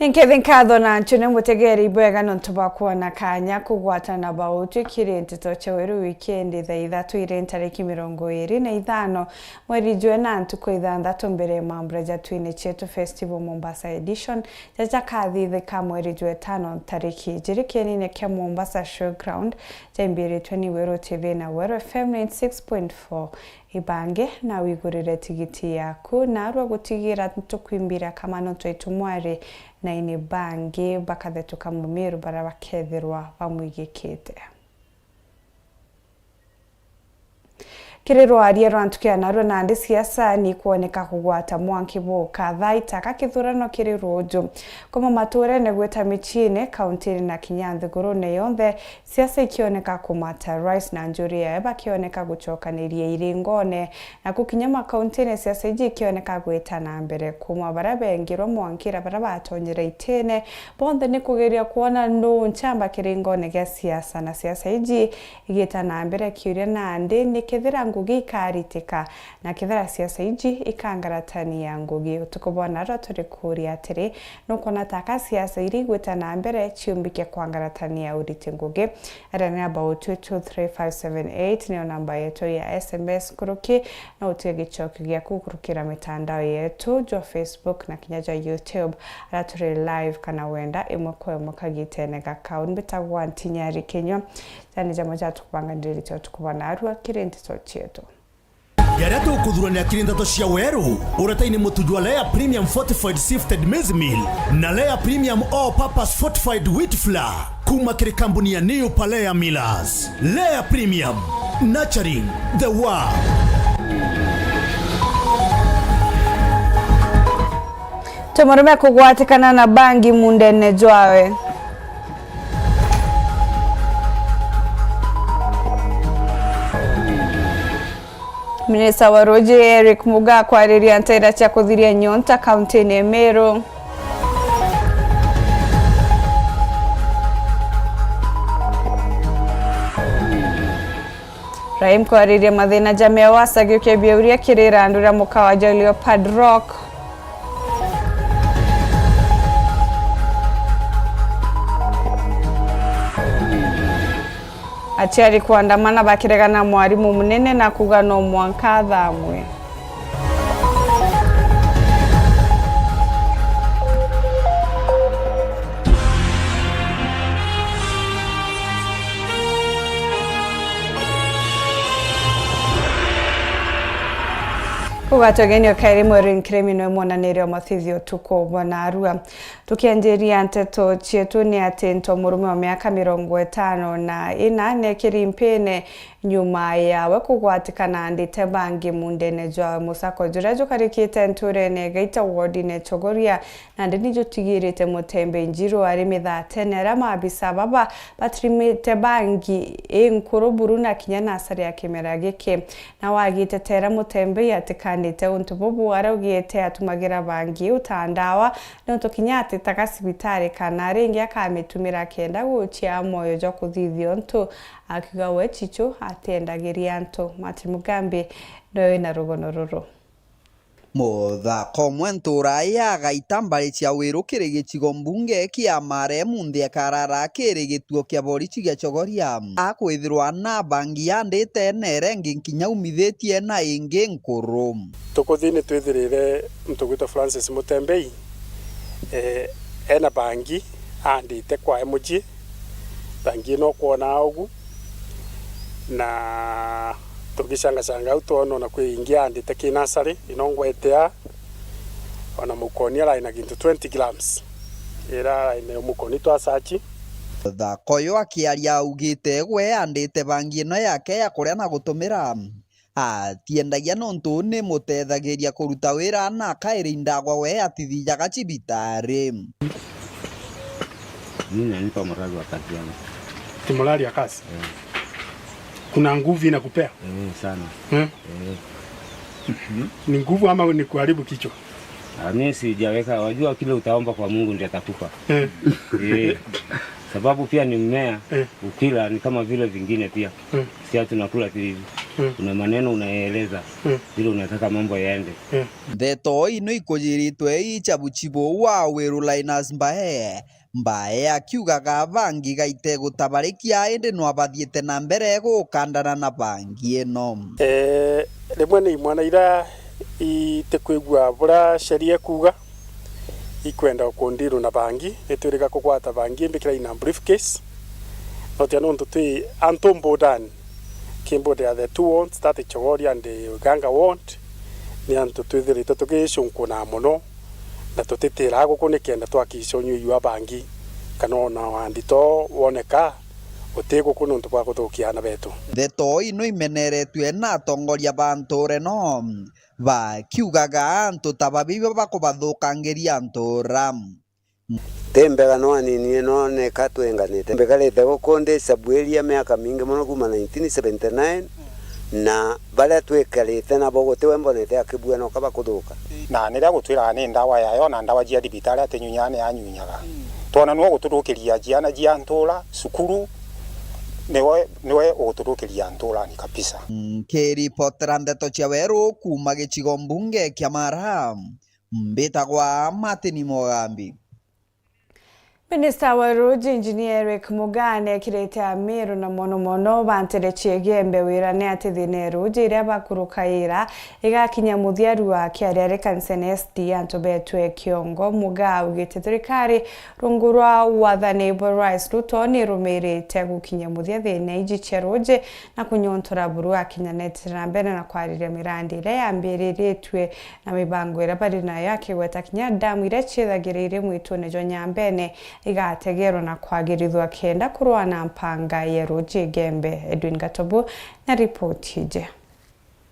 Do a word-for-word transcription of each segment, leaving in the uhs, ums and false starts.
Nkethi nkatho na ncune mutegeri bwega nontu bwa kwona kanya kugwatana bautwi kiri nteto cia weru wikendi thaa ithatu iri ntariki mirongo iri na ithano mweri jwe na ntuku ithanthatu mbere ya mambura ja Twine Cietu Festival Mombasa Edition jaja kathithika mweri jwe tano ntariki ijiri kienine kia Mombasa Showground. Jaimbiritwe ni Weru T V na Weru F M ninety six point four. Ibange na wigurire tigiti yaku, narua gutigira tukwimbira kamano twaitu mwari na ini bangi bakathetuka mumiru bara bakethirwa bamwigikite. Kiri rwaria rwa ntuku ya narua nandi siasa ni kwoneka kugwata mwanki buka thaa itaka kithurano kiri ruju. Kuma maturene gwita miciine, kauntini na kinya nthigurune yonthe, siasa ikioneka kumata, rais na njuri yae bakioneka gucokaniria iringone, na ku kinya makauntini siasa iji ikioneka gwita na mbere. Kuma baria bengirwa mwankira baria batonyere itine, bonthe ni kugeria kwona nuu nchamba kiringone gia siasa, na siasa iji igita na mbere kiuria nandi ni kethira ngugi ikaritika, na kethira siasa iji ikangaratania ngugi. Utuku bwa narua turi kuuria atiri, nukwona taka siasa iria igwita na mbere ciumbike kwangaratania uriti ngugi? Aria ni about two two three five seven eight niyo namba yetu ya S M S nkuruki, na utige gicokio giaku gukurukira mitandao yetu jwa Facebook na kinya jwa YouTube, aria turi live kana wenda imwe kwa imwe kagitene gakau. Mbitagwa Ntinyari Kinyua, jani jamwe ja tukubanganiritie utuku bwa narua kiri nteto cietu. Jaria tukuthurania kiri nteto cia weru, uretaini mutu jwa Lea Premium Fortified Sifted Maize Meal na Lea Premium All Purpose Fortified Wheat Flour kuma kiri kambuni ya New Palea Millers. Lea Premium, nurturing the world. Ti murume kugwatikana na bangi mundene jwawe. Minista wa ruuji Eric Mugaa kwariria nteera cia kuthiria nyonta kauntini ya Meru. Raim kwariria mathina ja miao acagiukia biauria kiri irandu ria mukawa ja Leopard Rock. Aciari kwandamana bakiregana mwarimu munene na kuuga no mwanka athamwe. Ugatwegeni ukairi mweri nkirimi nwe mwonanirio mathithio tuku bwa narua. Tukianjiria nteto cietu ni ati nto murume wa miaka mirongo itano na ina nekiri mpine nyuma yawe kugwatikana ndite bangi mundene jwawe musako juria jukarikite nturene Gaita wodine Chogoria, nandi ni jutigirite mutembe njiru ari mithatene aria maabisa baba batirimite bangi inkuru buru na kinya nasari ya kimera giki. Na wagite tera mutembei atikanite untu bubu araugite atumagira bangi uta ndawa, nontu kinya atitaga cibitari kana ringi akamitumira kenda gucia moyo jwa kuthithia untu, akiuga we Chicho atiendagiria antu. Martin Mugambi noe wina rugono ruru. Muthaka umwe ntura ya Gaita mbari cia Wiru kiri gicigo mbunge kia Maremu nthi akarara kiri gituo kia borichi gia Chogoria, akwithirwa na bangi yandite na iria ingi nkinya umithitie na ingi nkuru. Tukuthi ni twithirire muntu ugwitwa Francis Mutembei, eh, ena bangi andite kwae mucii, bangi ino ukwona ugu, na tugicangacanga au twona ona kwi ingi andite ki nasari, ino ngwete aa, ona mukoni arai na gintu twenty grams, ira arai nayo mukoni twa search. Thaka uyu akiaria augite gwe andite bangi ino yake ya kuria na gutumira, atiendagia nontu ni mutethagiria kuruta wira na akaira indagwa we atithijaga cibitari. Mimi nanipa morali wakati yangu. Ti morali ya kazi. Eh. Kuna nguvu inakupea? Eh, sana. Eh? Eh. Ni nguvu ama ni kuharibu kichwa? Ah, mimi sijaweka, wajua kile utaomba kwa Mungu ndiye atakupa. Eh. Eh. Sababu pia ni mmea, eh, ukila ni kama vile vingine pia. Eh. Si ati tunakula tu hivi. Mm. Kuna maneno unaeleza, mm, vile unataka mambo yaende. Mm. Ndeto ino ikujiritwe i cha buchibu wa Wiru Linus Mbae, Mbae akiugaga bangi gaite gutabarikia, indi no abathiite na mbere gukandana na bangi ino. Eh, rimwe ni imwana ira itikwigua buria sheria ikuuga, ikwenda kundirwa na bangi, itwirika kugwata bangi imbikira ina briefcase. No tia nontu twi antu mbudani, kimbude ya the two wards, that Chogoria and Iganga ward, ni antu twithiritwe tugicunkuna mono, na tutitiraga guku nikenda twakica unyui jwa bangi, kana ona wandi to woneka uti guku nontu bwa kuthukia aana betu. Ndeto ino imeneretue na atongoria ba nture no, bakiugaga antu ta babibo bakubathukangiria ntura. Ti mbega no anini no neka twenganite. Mbikarite guku ndi sub area miaka mingi mono, kuma nineteen seventy-nine, na baria twikarite nabo guti we mbonete akibua noka bakuthuka. Na niria gutwiraga ni ndawa yayo na ndawa cia thibitari ati nyunya ni anyunyaga. Twona niwe gututhukiria ciana cia ntura, cukuru, niwe, niwe ugututhukiria nturani kabisa. Nkiripotera ndeto cia weru kuuma gicigo mbunge kia Mara, mbitagwa Martin Mugambi. Minista wa ruuji, Engineer Eric Mugaa, neekirite Amiru na mono mono ba ntere cia Igembe wirane ati thiina ya ruuji iria bakurukaira igakinya muthia rua kiaria ri kanisa N S D antu betwe kiongo. Mugaa augite thirikari rungu rwa wathani bwa Rais Ruto ni irumirite gukinya muthia thiina iji cia ruuji na kunyontora buru akinyanite na mbere na kwariria mirandi iria yambiriritue na mibango iria bari nayo, akigweta kinya ndamu iria ciithagiriire mwitune jwa Nyambene igategerwa na kwagirithwa kenda kurua na mpanga ya ruuji Igembe. Edwin Gatobu na ripoti iji.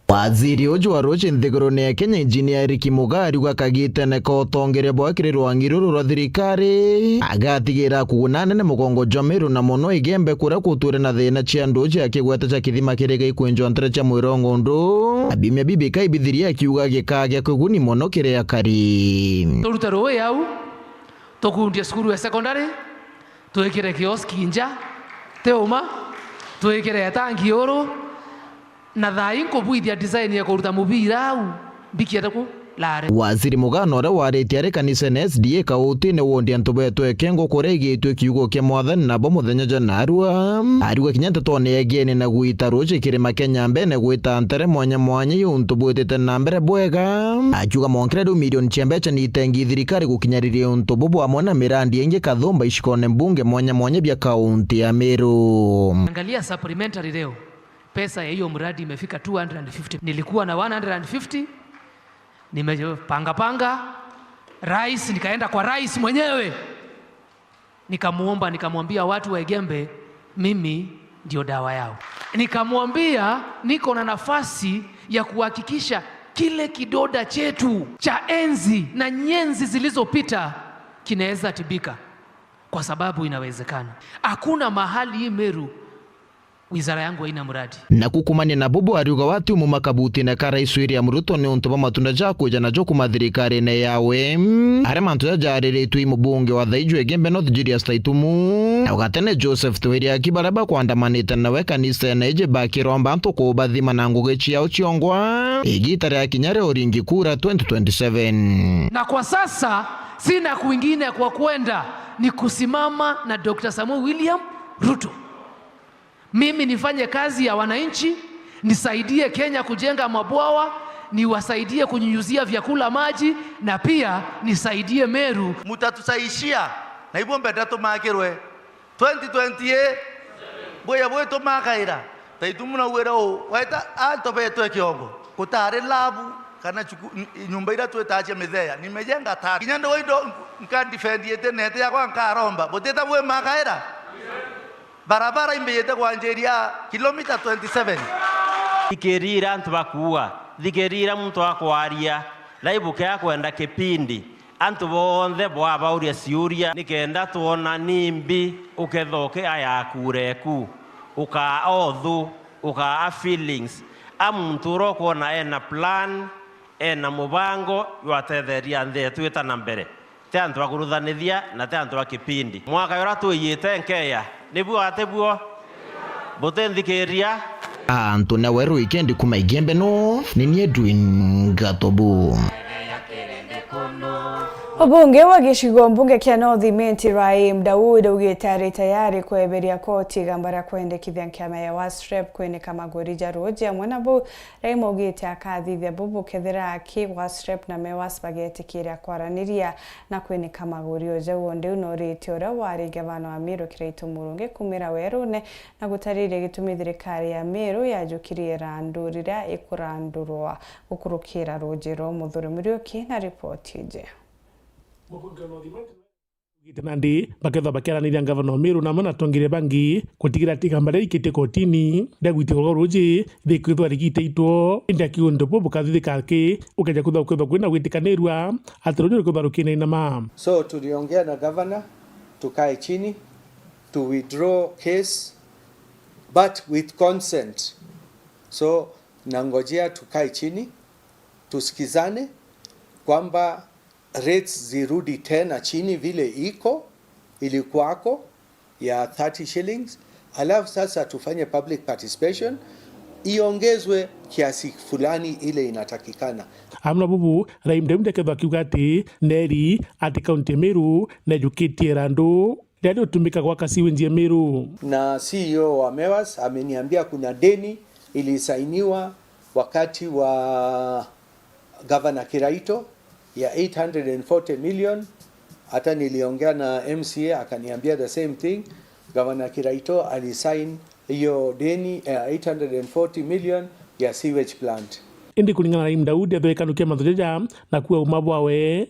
Waziri uju wa ruuji nthigurune ya Kenya, Engineer Eric Mugaa, ariuga kagitene ka utongeria bwa kiri rwangi ruru rwa thirikari, agatigira kuguna anene mugongo jwa Meru na mono Igembe, kuria kutwire na thina cia nduuji, akigweta cia kithima kiri gikwenjwa ntere cia Mwirongo ndu abimia bibikai bithiria, akiuga gikagia kiguni mono kiri akari. Turute ruui au, tukundie cukuru ya secondary, twikire kioski nja, ti uma, twikire tangi uru, na thaa ii nkubwithia design ya kuruta mubira au, mbikiete ku lare. Waziri Mugaa na uria waritie ari kanisa N S D A Kautine wondi antu betwe kengo kuria igitue kiugo kia Mwathani nabo muthenya jwa narua. Ariuga kinya ntetone ya Igembe na gwita ruuji kirima kia Nyambene gwita ntere mwanya mwanya i untu bwitite na mbere bwega. Akiuga mwankira riu milioni cia mbeca ni itengi thirikari gukinyariria untu bubu amwe na mirandi ingi kathumba icikone mbunge mwanya mwanya bia kaunti ya Meru. Angalia supplementary leo. Pesa ya hiyo mradi imefika two hundred and fifty. Nilikuwa na one hundred and fifty, nimepanga panga, rais, nikaenda kwa rais mwenyewe. Nikamuomba, nikamwambia watu wa Igembe, mimi ndio dawa yao. Nikamwambia niko na nafasi ya kuhakikisha kile kidoda chetu cha enzi na nyenzi zilizopita kinaweza tibika, kwa sababu inawezekana. Hakuna mahali hii Meru wizara yangu haina mradi. Na kukumania na bubu ariuga wati umuma kabutine ka Rais William Ruto ni untu bwa matunda ja kwija najo kuma thirikarine yawe. Aria mantu ja jariritwe i mubunge wa thaiju Igembe North Julius Taitumu na ugatene Joseph Twiriaki baria bakwandamanite nawe kanisene iji bakiromba antu kubathima na ngugi ciao ciongwa igita ria kinya ria uringi kura twenty twenty-seven. Na kwa sasa sina kwingine kwa kwenda, ni kusimama na Doctor Samuel William Ruto. Mimi nifanye kazi ya wananchi, nisaidie Kenya kujenga mabwawa, niwasaidie kunyunyuzia vyakula maji, na pia nisaidie Meru. Mutatusaishia, na ibuo mbenda tumakirwe. Twenty twenty-eight, bwiya bwitu makaira. Taitu munauwira u, weta antu betwe kiongo. Gutari labu, kana chuku-, ny-, nyumba iria twitaga cia mitheya. Nimejenga tatu. Kinya ndiwa indo nk-, nkandifendiete nete yakwa nkaromba. Butita bwi makaira? Barabara imbijite kwanjiria kilomita twenty-seven. Thikirira antu bakuuga, thikirira muntu akwaria, na ibuke akwenda kipindi. Antu bonthe bwabauria ciuria, nikenda twona nimbi uketha ukiaya kura eku, ukaa o thu, ukaa feelings. A muntu uria ukwona ena plan, ena mubango jwatetheria nthi yetu ita na mbere. Ti antu ba kuruthanithia na ti antu ba kipindi. Mwaka uria twiyite nkeya, nibuo ati buo? Butinthikiria? Antu na weru wikendi kuma Igembe no, ni ni Edwin Gatobu. Ubunge wa gicigo mbunge kia North Imenti, Rahim Daud, augite ari tayari kweberia koti igamba ria kwendekithia nkiama ya WASREP kwinika maguri ja ruuji. Amwe na buu, Rahim augite akathithia bubu kethira aki WASREP na MEWAS bagetikiria kwaraniria na kwinika maguri o jau. Undi uu nooritie uria wari ngavana wa Meru Kiraitu Murungi kumira werune na gutariria gitumi thirikari ya Meru yajukirie irandu riria ikurandurwa gukurukira ruuji ruu. Muthuri Muriuki na ripoti iji. Augite nandi bakethwa bakiaraniria ngavana wa Meru na amwe na atongeria bangi gutigira ati igamba riria rikitie kotini ria gwitikwa gwa ruuji rikwithwa rigitaitwo, indi akiuga untu buu bukathithika aki ukeja kwithwa kwithwa kwina gwitikanirua ati ruuji rukwithwa rukinainama. So tuliongea na governor, tukae chini, to withdraw case, but with consent. So nangojea tukae chini, tusikizane kwamba rates zirudi tena chini vile iko, ilikuwako ya thirty shillings, alafu sasa tufanye public participation, iongezwe kiasi fulani ile inatakikana. Amwe na bubu, Rahim Daud akethwa akiuga ati neri ati kaunti ya Meru nejukitie irandu riria riutumika gwaka sewage ya Meru. Na C E O wa MEWAS ameniambia kuna deni ilisainiwa wakati wa Governor Kiraitu ya eight hundred and forty million. Hata niliongea na M C A akaniambia the same thing. Governor Kiraitu alisign hiyo deni ya eight hundred and forty million ya sewage plant. Indi kuringana na Rahim Daud, ethwa ikanukia mantu jaja na kuuga uma bwawe,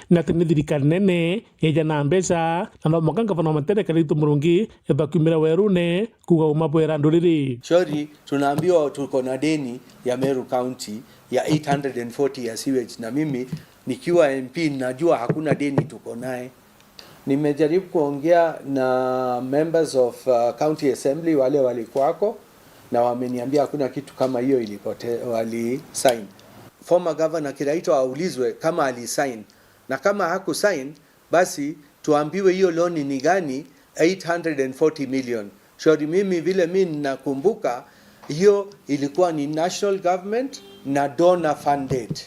na ati ni thirikari nene yeja na mbeca, na no mwanka ngavana wa Matere Kiraitu Murungi ethwa akiumira werune kuuga uma bwa irandu riri. Sorry, tunaambiwa tuko na deni ya Meru County ya eight hundred and forty ya sewage, na mimi nikiwa M P najua hakuna deni tuko naye. Nimejaribu kuongea na members of, uh, County Assembly wale walikuwako, na wameniambia hakuna kitu kama hiyo ilipote-, wali sign. Former Governor Kiraitu aulizwe kama ali sign, na kama haku sign, basi tuambiwe hiyo loan ni gani, eight hundred and forty million. Shauri mimi vile mi ninakumbuka, hiyo ilikuwa ni national government na donor funded.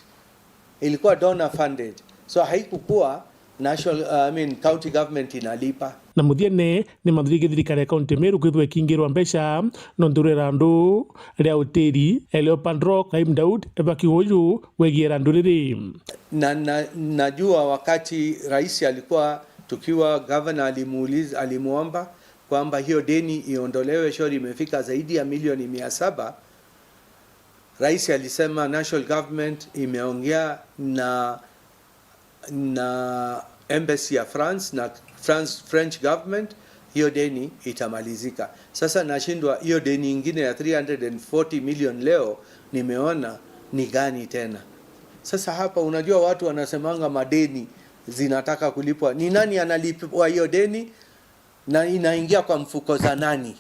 Ilikuwa donor funded. So haikukuwa national, uh, I mean, county government inalipa. Na muthiene, ni mathurike thirikari ya kaunti ya Meru kwithwa ikingirwa mbeca nontu rwa irandu ria utiri, Leopard Rock, Rahim Daud, ethwa akiuga uju wegie irandu riri. Na, na, najua wakati rais alikuwa, tukiwa governor, alimuuliza, alimuomba kwamba hiyo deni iondolewe, shauri imefika zaidi ya milioni mia saba. Rais alisema national government imeongea na, na embassy ya France na France, French government, hiyo deni itamalizika. Sasa nashindwa, hiyo deni ingine ya three hundred and forty million leo nimeona ni gani tena? Sasa hapa, unajua, watu wanasemanga madeni zinataka kulipwa. Ni nani analipwa hiyo deni? Na inaingia kwa mfuko za nani?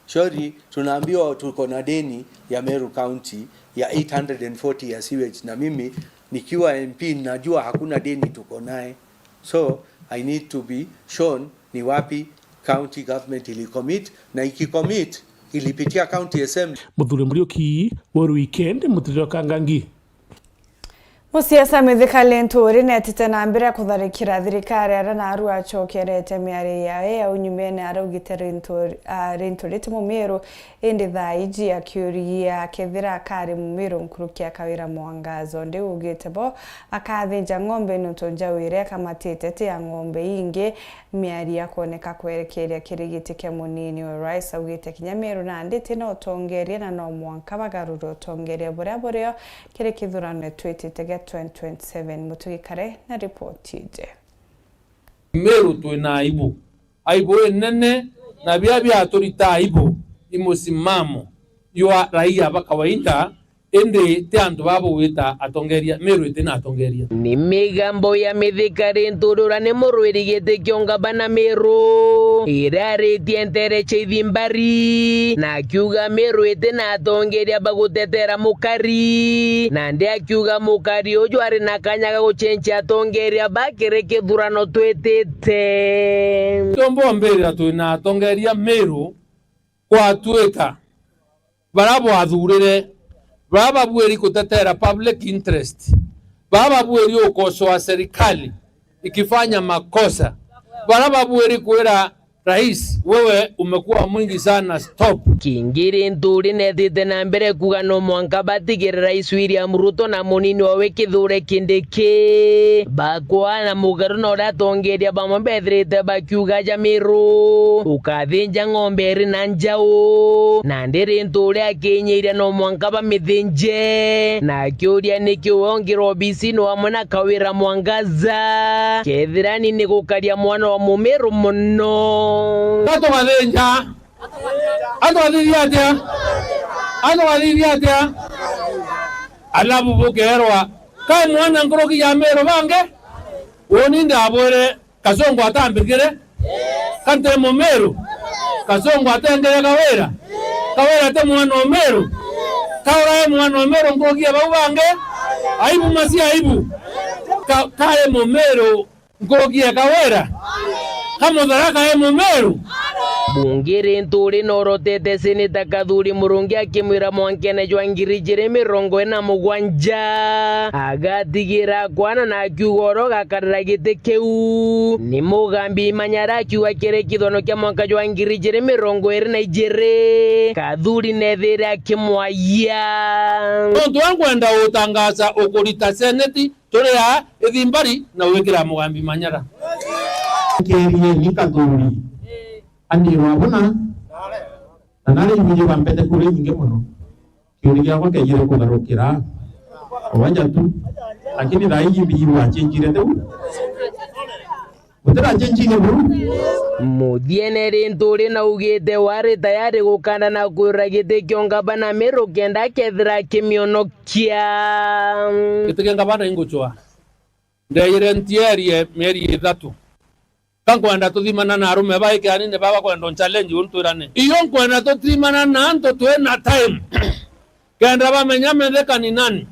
Shauri tunaambiwa tuko na deni ya Meru County ya eight hundred and forty ya sewage, na mimi nikiwa M P najua hakuna deni tuko naye. So I need to be shown ni wapi county government ilicommit, na ikicommit ilipitia county assembly. Muthuri Muriuki, Weru Weekend, Mutiriro Kangangi. Musiasa Mithika Linturi netite na mbere kutharikira thirikari aria naarua acokerete miario yawe ya unyumene araugite Linturi, ah, Linturi ti Mumiru, indi thaa iji akiuria kethira akari Mumiru nkuruki ya Kawira Mwangaza. Undi ugite bo akathinja ng'ombe nontu njau iria ekamatite ti ya ng'ombe ingi. Miario ya kwoneka kwerekeria kiri giti kia munini wa rais augite kinya Meru nandi ti na utongeria na no mwanka bagarure utongeria buria burio kiri kithurano twitite gia twenty twenty-seven. Mutugikare na ripoti iji. Meru twina aibu, aibu inene, na biria biaturita aibu i musimamo jwa raia ba kawaida. Indi ti antu baa bugwita atongeria, Meru iti na atongeria. Ni migambo ya Mithika Linturi uria ni murwiri giti kia ungabana Meru, iria aritie ntere cia ithimbari, na akiuga Meru iti na atongeria ba gutetera mukari, nandi akiuga mukari uju ari na kanya ga gucenjia atongeria ba kiri kithurano twitite. Tiumba umbirira twina atongeria Meru, kwatuika Baria bwathurire, baria babuiri kutetera public interest, baria babuiri ukosoa serikali ikifanya makosa, baria babuiri kwira rais, wewe umekuwa mwingi sana, stop. Kingi ri Nturi nethite na mbere kuuga no mwanka batigire Rais William Ruto na munini wawe Kithure Kindiki bakwana mugaru na uria atongeria bamwe bethirite bakiuga ja Miru ukathinja ng'ombe iri na njau. Nandi ri Nturi akinyiria no mwanka bamithinje, na akiuria niki we ongire obisini wamwe na Kawira Mwangaza, kethira ni ni gukaria mwana wa Mumiru muno. Atugathinja. Atugathithia atia? Atugathithia atia? Alafu bukeerwa, "Ka mwana nkuruki ya Miru bangi?" Uuni ndabwire, Kasongo atambikire? Ka nti Mumiru? Kasongo atengere Kawira? Kawira ti mwana o Miru? Ka ura e mwana o Miru nkuruki ya bau bangi? Aibu masi aibu. Ka, ka e Mumiru nkuruki ya Kawira? Ka Mutharaka e Mumiru? Bunge ri Nturi norotete Seneta Kathuri Murungi akimwira mwankene jwa ngiri ijiri mirongo ina na mugwanja agatigira akwana na akiuga oro gakarira giti kiu. Ni Mugambi Manyara akiuga kiri kithono kia mwanka jwa ngiri ijiri mirongo iri na ijiri, Kathuri nethire akimwayia. Nontu ankwenda utangaza ukurita seneti, turi aa ithimbari na wikira Mugambi Manyara. Nkerieni Kathuri andirwa buna, na nari ibuji bampete kura inyingi muno. Kiuri giakwa kiaijire kutharukira o aja tu, lakini thaa iji mbiji bwachenjire tiu. Gutira chenjire buru. Muthiene ri Nturi naugite wari tayari gukanda na kwirira giti kio ngavana Miru kenda akethira akimionokia. Giti kia ngavana ingucwa. Ndeyire ntierie mieri ithatu. Ka nkwenda tuthimana na arume ba ikiani ni baba kwenda challenge untwirane. Iyo nkwenda tuthimana na antu twina time. Kenda bamenya Mithika ni nani,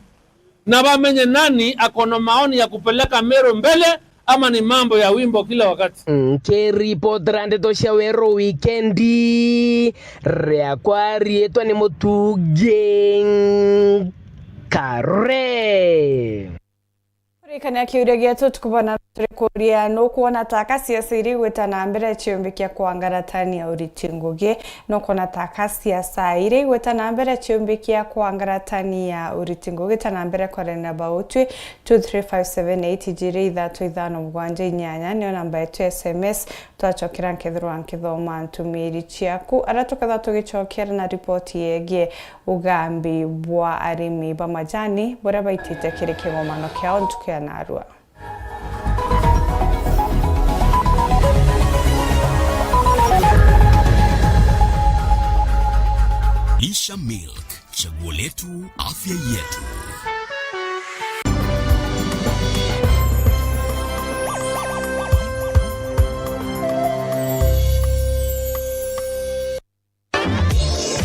na bamenye nani ako na maoni ya kupeleka Miru mbele, ama ni mambo ya wimbo kila wakati. Nkiripotera ndeto cia Weru Wikendi, riakwa riitwa ni Mutugi Nkare. Kurikania kiuria gietu tukubona turi kuria, nukwona ta ka siasa iri igwita na mbere ciumbi kia kwangaratania uriti ngugi? Nukwona ta ka siasa iri igwita na mbere ciumbi kia kwangaratania uriti ngugi? Ta na mbere kwarania na bautwi two three five seven eight ijiri ithatu ithano mugwanja inyanya niyo namba yetu ya S M S. Twacokera nkethirwa nkithoma ntumiri ciaku, aria tukethirwa tugicokera na ripoti yegie ugambi bwa arimi ba majani buria baitite kiri kigomano kiao ntuku ya narua. Lisha Milk, chaguo letu, afya yetu.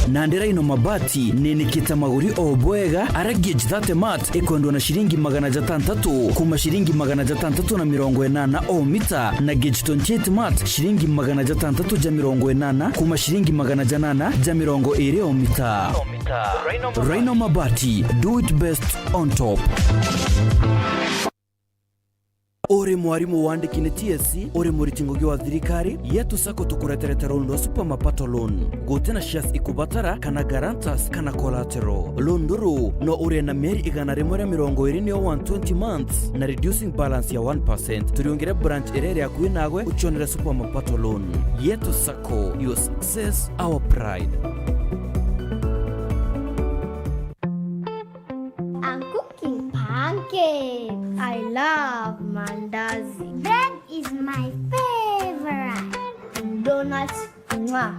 Nandi Rhino Mabati ninikite maguri o bwega, aria gauge thirty mat ikwendwa na ciringi magana jatantatu kuma ciringi magana jatantatu na mirongo inana o mita, na gauge twenty-eight mat ciringi magana jatantatu ja mirongo inana kuma ciringi magana janana ja mirongo iri o mita. Rhino Mabati, do it best on top. Uri mwarimu wandiki ni T S C, uri muriti ngugi wa thirikari, Yetu Sacco tukureterete runi rwa Super Mapato Loan. Guti na shares ikubatara kana guarantors kana collateral. Loan ruru no urie na mieri igana rimwe ria mirongo iri niyo one twenty months na reducing balance ya one percent. Turiungire branch iria iri akui nagwe ucionere Super Mapato Loan. Yetu Sacco, your success, our pride. I'm cooking pancakes. I love mandazi. Bread is my favorite. Donuts, mwah.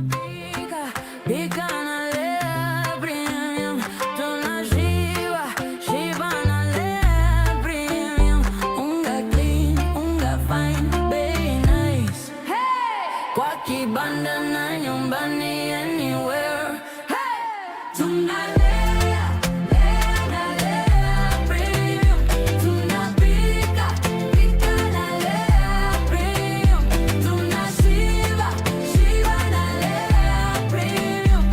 Pika, pika na Lea Premium. Tunashiba, shiba na Lea Premium. Unga clean, unga fine, bei nice. Hey! Kwa kibanda na nyumbani, anywhere. Hey! Tunalea, lea na Lea Premium. Tunapika, pika na Lea Premium. Tunashiba, shiba na Lea Premium.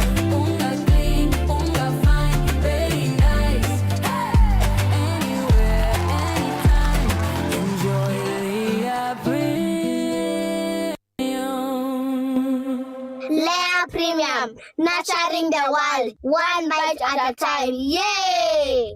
Sharing the world, one bite at a time. Yay!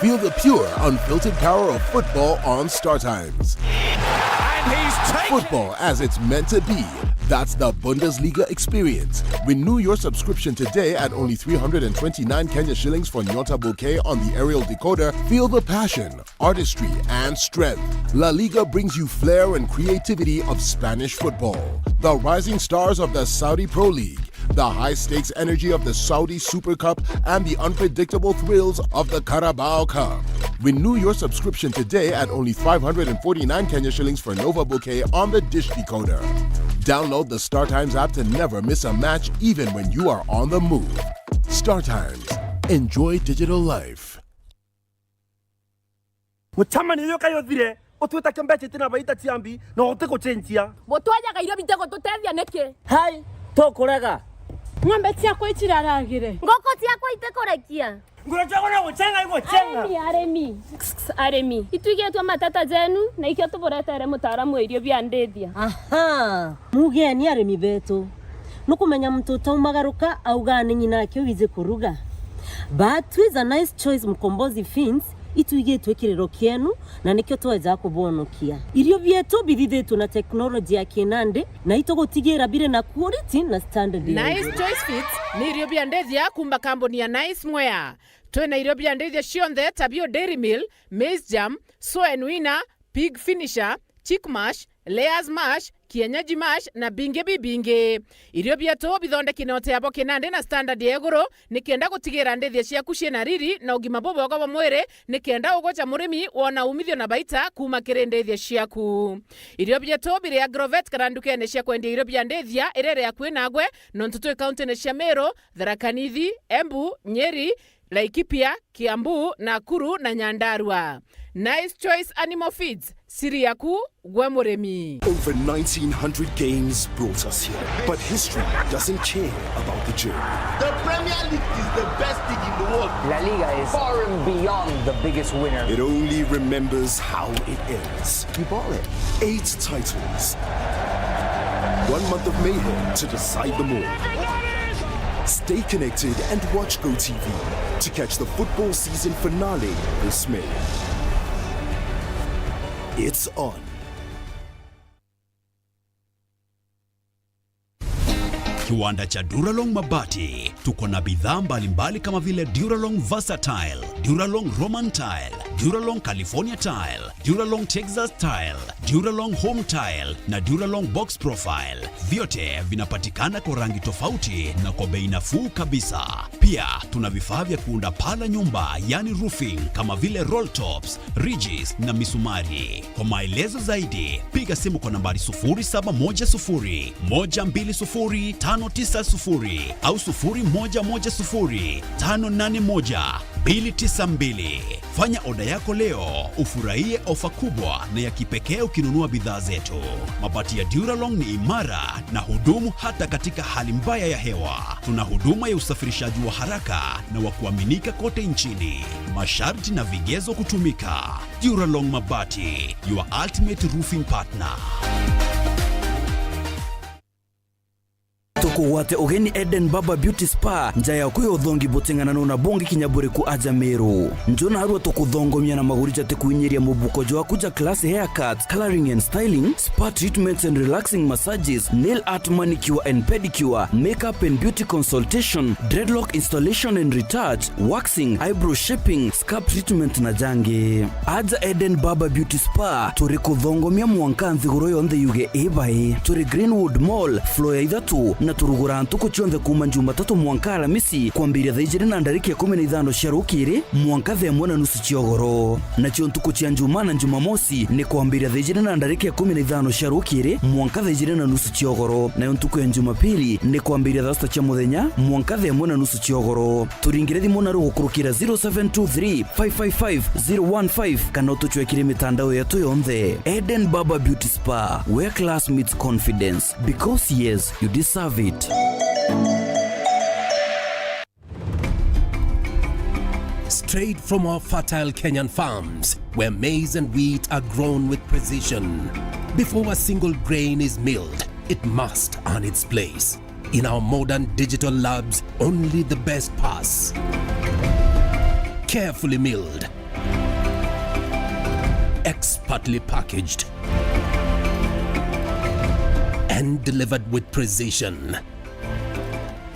Feel the pure, unfiltered power of football on StarTimes. And he's taken Football as it's meant to be. That's the Bundesliga experience. Renew your subscription today at only three hundred and twenty-nine Kenya shillings for Nyota Bouquet on the aerial decoder. Feel the passion, artistry, and strength. La Liga brings you flair and creativity of Spanish football. The rising stars of the Saudi Pro League, the high-stakes energy of the Saudi Super Cup, and the unpredictable thrills of the Carabao Cup. Renew your subscription today at only five hundred and forty-nine Kenya shillings for Nova Bouquet on the dish decoder. Download the StarTimes app to never miss a match, even when you are on the move. StarTimes. Enjoy digital life. Mucemanio uyu kai uthire, utwite kio mbeca itina baita ciambi, na utigucenjia. Butwajaga irio bitigututethia niki? Hai, tukurega. Ng'ombe ciakwa iciraragire. Nguku ciakwa itikurekia. Nguru ciakwa no gucenga igucenga. Arimi, arimi. Arimi. Itwigitwe matata jenu, na ikio tuburetere mutaaramu wa irio bia ndithia. Aha. Mugeni arimi betu. Nukumenya muntu utaumagaruka augaa ni nyina ake wiji kuruga. But Twiza Nice Choice Mkombozi Feeds itwigitwe kiriro kienu, na nikio tweja kubonokia. Irio bietu bithithitwe na teknoloji ya kinandi, na itugutigira biri na quality na standard ya Nice iguru. Choice Feeds ni irio bia ndithia kuuma kambuni ya Nice Mwea. Twina irio bia ndithia cionthe ta bio Dairy Meal, Maize Germ, Soen Winner, Pig Finisher, Chick Mash, Layers Mash, Kienyeji Mash na bingi bibingi. Irio bietu bithondeki na uteabo kinandi na standard ya iguru, nikenda gutigira ndithia ciaku ciina riri na ugima bubwega bwa mwiri, nikenda ugoca murimi wona umithio na baita kuuma kiri ndithia ciaku. Irio bietu biri Agrovet kana ndukene cia kwendia irio bia ndithia iria iri akui nagwe, nontu twi kauntine cia Meru, Tharaka Nithi, Embu, Nyeri, Laikipia, Kiambu, Nakuru na Nyandarua. Nice Choice Animal Feeds, siri yaku gwe murimi. Over nineteen hundred games brought us here, but history doesn't care about the journey. The Premier League is the best league in the world. La Liga is far and beyond the biggest winner. It only remembers how it ends. You bought it. Eight titles. One month of mayhem to decide them all. Stay connected and watch GoTV to catch the football season finale this May. It's on. Kiwanda cha Duralong Mabati. Tuko na bidhaa mbalimbali kama vile Duralong Versatile, Duralong Roman Tile, Duralong California Tile, Duralong Texas Tile, Duralong Home Tile na Duralong Box Profile. Vyote vinapatikana kwa rangi tofauti na kwa bei nafuu kabisa. Pia tuna vifaa vya kuunda paa la nyumba, yani roofing, kama vile roll tops, ridges na misumari. Kwa maelezo zaidi, piga simu kwa nambari sufuri saba moja sufuri, moja mbili sufuri, tano tisa sufuri au sufuri moja moja sufuri, tano nane moja, mbili tisa mbili. Fanya oda yako leo, ufurahie ofa kubwa na ya kipekee ukinunua bidhaa zetu. Mabati ya Duralong ni imara na hudumu hata katika hali mbaya ya hewa. Tuna huduma ya usafirishaji wa haraka na wa kuaminika kote nchini. Masharti na vigezo kutumika. Duralong Mabati, your ultimate roofing partner. Tukugwate ugeni Eden Barber Beauty Spa, nja yaku ya uthongi buting'anano na bungi kinya buriku aja Meru. Nju narua tukuthongomia na maguri jatikuinyiria mubuko jwaku ja class haircuts, coloring and styling, spa treatments and relaxing massages, nail art, manicure and pedicure, makeup and beauty consultation, dreadlock installation and retouch, waxing, eyebrow shaping, scalp treatment na jangi. Aja Eden Barber Beauty Spa, turi kuthongomia mwanka nthiguru yonthe yuge ibai. Turi Greenwood Mall, floor ya ithatu, na turuguraa ntuku cionthe kuuma Jumatatu mwanka Alamisi, kwambiria thaa ijiri na ndarika ikumi na ithano cia rukiri mwanka thaa imwe na nusu cia ugoro. Nacio ntuku cia Njumaa na Jumamosi ni kwambiria thaa ijiri na ndarika ikumi na ithano cia rukiri mwanka thaa ijiri na nusu cia ugoro, nayo ntuku ya Jumapili ni kwambiria thaa sita cia muthenya mwanka thaa imwe na nusu cia ugoro. Turingire thimu naru gukurukira zero seven two three, five five five, zero one five kana utucwekire mitandao yetu yonthe. Eden Barber Beauty Spa, where class meets confidence. Because yes, you deserve it. Straight from our fertile Kenyan farms, where maize and wheat are grown with precision. Before a single grain is milled, it must earn its place. In our modern digital labs, only the best pass. Carefully milled, expertly packaged, and delivered with precision.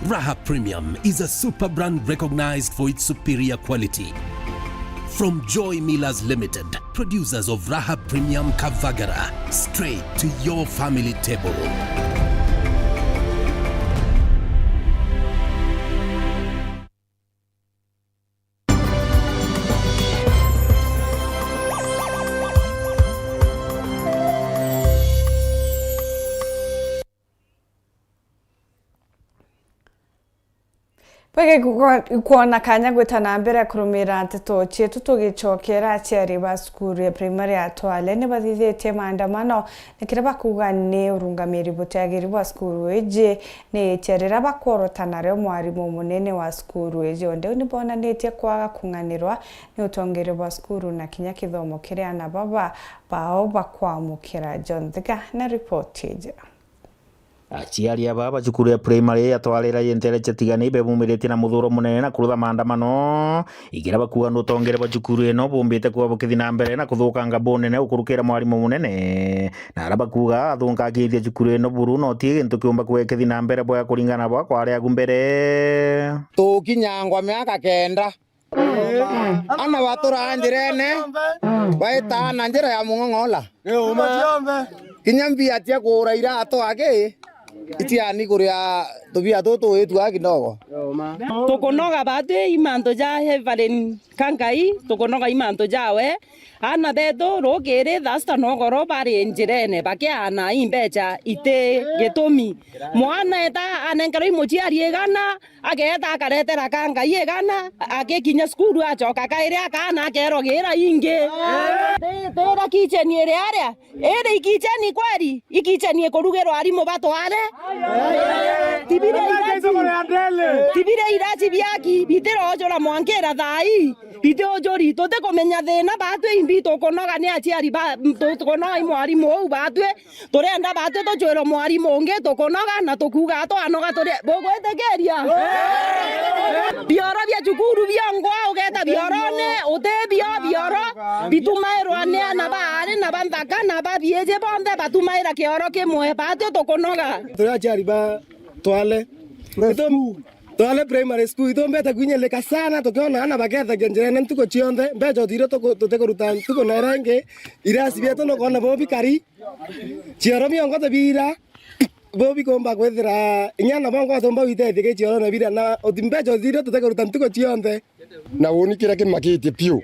Raha Premium is a super brand recognized for its superior quality. From Joy Millers Limited, producers of Raha Premium Kavagara, straight to your family table. Bwege kwona kanya gwita na mbere kurumira nteto cietu, tugicokera aciari ba cukuru ya primary ya Twale ni bathithitie maandamano, na kiria bakuuga ni urungamiri butiagiri bwa cukuru iji ni itia riria bakworota nario mwarimu munene wa cukuru iji. Onde ni bonanitie kwaga kung'anirwa ni utongeria bwa cukuru na kinya kithomo kiria ana baba bao bakwamukira. John Thiga na ripoti iji. Aciari aba ba cukuru ya primary ya Twarira yentere ciatigani bebumiritie na muthuro munene na kurutha maandamano, ikiria bakuuga ni utongeria bwa cukuru ino bumbite kuba bukithi na mbere na kuthukanga bunene gukurukira mwarimu munene, na aria bakuuga athungagiithia cukuru ino buru na uti gintu kiumba kuba gikithi na mbere bwega kuringana na bwa kwari agu mbere. Tukinyangwa miaka kenda, ana batura njirene, baitaga na njira ya mung'ong'ola. Kinya mbia cia kugura iratu aki, itiani kuria tubia tutu witwa kidogo. Tukunoga batu i mantu ja Evelyn Kangai, tukunoga i mantu jawe. Ana betu rukiri thaa sita nogoro bari njirene bakiana i mbeca iti gitumi. Mwana eta anenkerwa i muciari igana, ageeta akaretera Kangai igana, akikinya cukuru acoka kairi akaana akerwa gira ingi. Ti-, tira kicheni iri aria, iri ikicheni kweri, ikicheni ikurugirwa arimu ba Twale. Tibire iraci, tibire iraci biaki, bitirojura mwankira thaa ii, bitiujuri, tutikumenya thina batwi imbi tukunoga ni aciari ba, tukunoga i mwarimu uu batwi. Turenda batwi tucwirwe mwarimu ungi tukunoga na tukuuga twanoga turi bugwitikiria. Bioro bia cukuru biongwa ugeta biorone uti bio bioro bitumairwa ni ana ba ari na ba nthaka na ba biiji bonthe batumaira kioro kimwe batwi tukunoga. Turi aciari ba Twale. Twale Primary School, itumbite kwinyilika sana, tukiona ana bagethagia njirene ntuku cionthe, mbeca uthiire tuku-, tutikuruta ntuku na iria ingi, irasi bietu nukona bo bikari, cioro biongo tibira, bo bikumba kwithira, inya ana bongo batumba witethia ki cioro na bira, na uti-, mbeca uthiire tutikuruta ntuku cionthe. Na uni kiria kimakitie piu,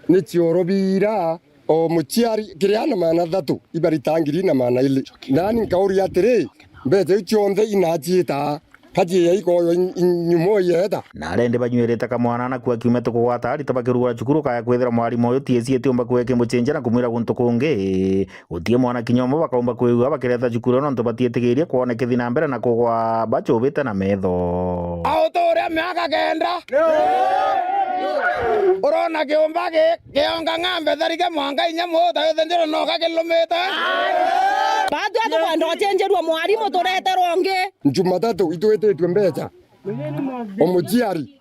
ni cioro bira, o muciari kiri ana maana athatu, ibarita ngiri na maana ili. Nani nkauria atiri, mbeca iu cionthe inaciita, kaciia ikoyo in-, in-, nyumo ieta? Na arendi banyuirite kamwana na kua kiume tukugwata arito bakirugura cukuru kaya kwithira mwarimu uyu T S C itiumba kuwe kimucenjia na kumwira guntu kungi. Gutii mwana kinya umwe bakaumba kwigua bakireta cukuru nontu batiitigirie kwona kithi na mbere na kugwa bacubite na metho. Auturia miaka kenda. Urona kiumba gi-, gionga ng'ambe tharike mwanka inya muuta withe njiro noka kilumite. Batwi atukwenda ucenjerua mwarimu tureterwa ungi. Jumatatu itwititue mbeca. Omuciari,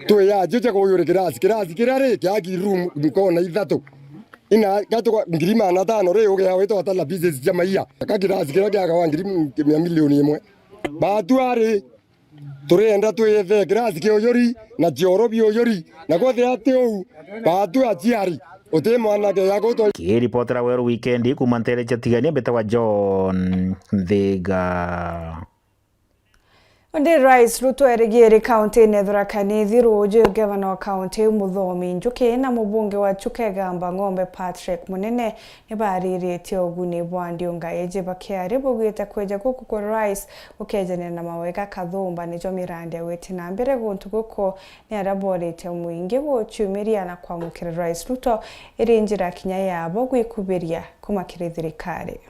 twi acio cia kuyuri kirasi, kirasi kiria ri kia ki room nkona ithatu. Ina gatuka ngiri maana atano ri ugea witwa tala pieces cia maia. Ka kirasi kiria kiagawa ngiri mia milioni imwe. Batu ari, turenda twithe kirasi kia uyuri na cioro bia uyuri, na kwethira ti uu, batu aciari, uti mwanake ya gutwa. Kiripotera Weru Wikendi kuma ntere cia Tigania, mbitagwa John Nthiga. Undi Rais Ruto erigiri kaunti-ini ya Tharaka Nithi ruuju, gavana wa kaunti iu Muthomi Njuki na mubunge wa Chuka Igamba Ng'ombe Patrick Munene nibariritie uguni bwa ndiunga iji bakiaria baugite kwija guku kwa Rais gukejanira na mawega kathumba nijo mirandi ya gwiti na mbere guntu guku ni aria borite mwingi guciumiria na kwamukira Rais Ruto iri njira kinya yabo gwikubiria kuma kiri thirikari.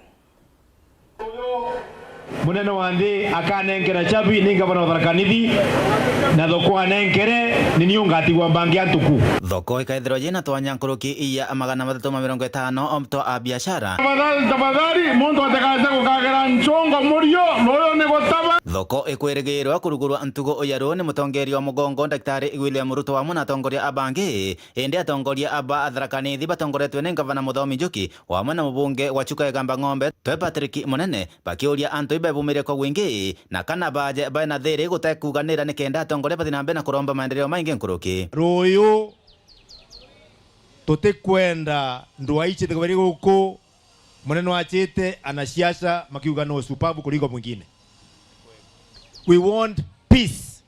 Munene wa nthi akanenkera chabi ni ngavana wa Tharaka Nithi, na thoko anenkere ni niu ngatigwa mbangi antuku. Thoko ikaethirwa yina twanya nkuruki ya magana mathatu ma mirongo itano twa a biashara. Tafadhali, tafadhali, muntu atikaje gukagera nchongo murio, nuyu ni gutaba. Thoko ikwirigirwa kurugurwa ntugu ya ruu ni mutongeria wa mugongo Daktari William Ruto amwe na atongoria a bangi. Indi atongoria aba a Tharaka Nithi batongoretwe ni ngavana Muthomi Njuki, o amwe na mubunge wa Chuka Igamba Ng'ombe, twe Patrick Munene, bakiuria antu ibebumirie kwa wingi, na kana baje bae na thiri gutekuganira nikenda atongoria bathi na mbere na kuromba maendeleo maingi nkuruki. Ruyu tutikwenda ndwaa ici thigabari guku, munene wachite, anasiasa makiuga no supavu kuliko mwingine. We want peace.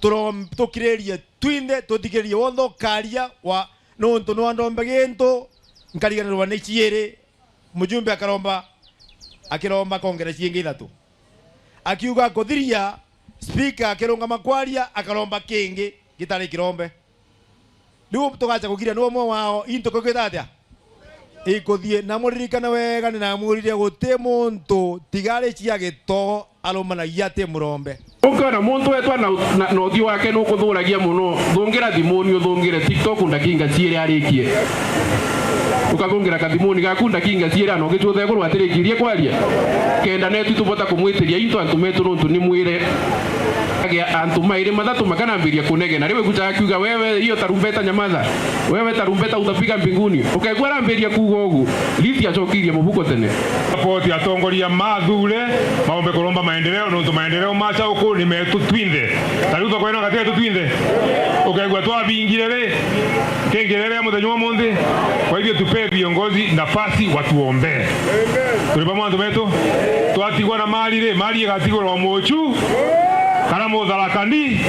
Turo-, tukiririe twinthe, tuthikiririe wonthe ukaria wa, nuntu nwandombe gintu, nkariganirwa ni ciiri, mujumbe akaromba, akiromba kongera ciingi ithatu. Akiuga akuthiria, speaker akirungama kwaria, akaromba kingi gitari kirombe. Riu tugacha kugiria ni umwe wao, into kukwita atia? Ikuthie, na muririkane wega, ni namwirire guti muntu tigari cia gitoo arumanagia ati murombe. Ukiona muntu wetwa na, na, na uthio wake nukuthuragia muno, thungira thimuni, uthungire TikTok ndakinga ciiri arikie. Ukathungira kathimuni gaku ndakinga ciiri, ana ugicuthegurwa atirikirie kwaria. Kenda netu tubota kumwitiria into antu metu, nuntu ni mwire. Agia antu mairi mathatu makanambiria kunegena. Riu igucha akiuga, "Wewe, hiyo tarumbeta nyamaza. Wewe tarumbeta utapiga mbinguni." Ukaigua arambiria kuuga ugu, Lisi acokirie mubuko tene. Support atongoria mathure, maombe kuromba maendeleo, nontu maendeleo macha uku ni metu twinthe. Ta riu thoko ino gati yetu twinthe. Ukaigua twabingire ri, kingirere muthenya umunthi. Kwa hivyo tupe viongozi nafasi watuombee. Turi pamwe antu betu? Twatigwa na mali ri, mali igatigurwa muchu kana mutharakani?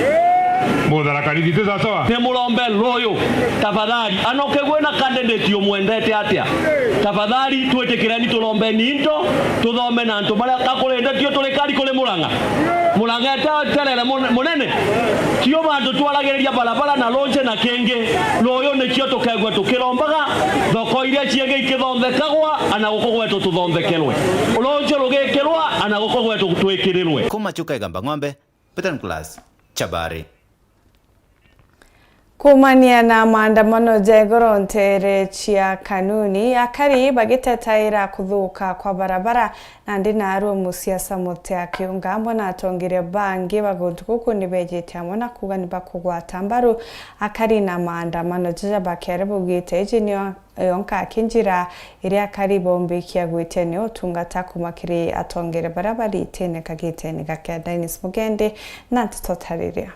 Mutharakani, giti sawa sawa? Ni murombe ruyu, tafadhali. Ana ukigwe na candidate umwendete atia, tafadhali twitikireni turombeni into, tuthome na antu baria gakurindetio turi kari kuri Murang'a. Murang'a eterere mun-, munene. Tio bantu twaragiriria barabara na lonje na kingi. Ruyu nicio tukegua tukirombaga, thoko iria ciingi ikithonthekagwa, ana guku gwetu tuthonthekerwe. Ruju rugikirwa, ana guku gwetu twikirirwe. Kuma Chuka Igamba Ng'ombe, Peter Nicholas, Chabari. Kuumania na maandamano ja igoro nteere cia Kanuni, akari bagitetaira kuthuka kwa barabara, nandi naarua musiasa Mutea Kiunga amwe na atongeria bangi ba guntu guku ni beejite amwe na kuuga ni bakugwata mbaru akari na maandamano jaja bakiaria baugite iji niyo yonka aki njira iria akari baumbikia gwitia niyo utungata kuuma kiri atongeria baria bari itine kagitene gake. Dennis Mugendi na nteto tariria.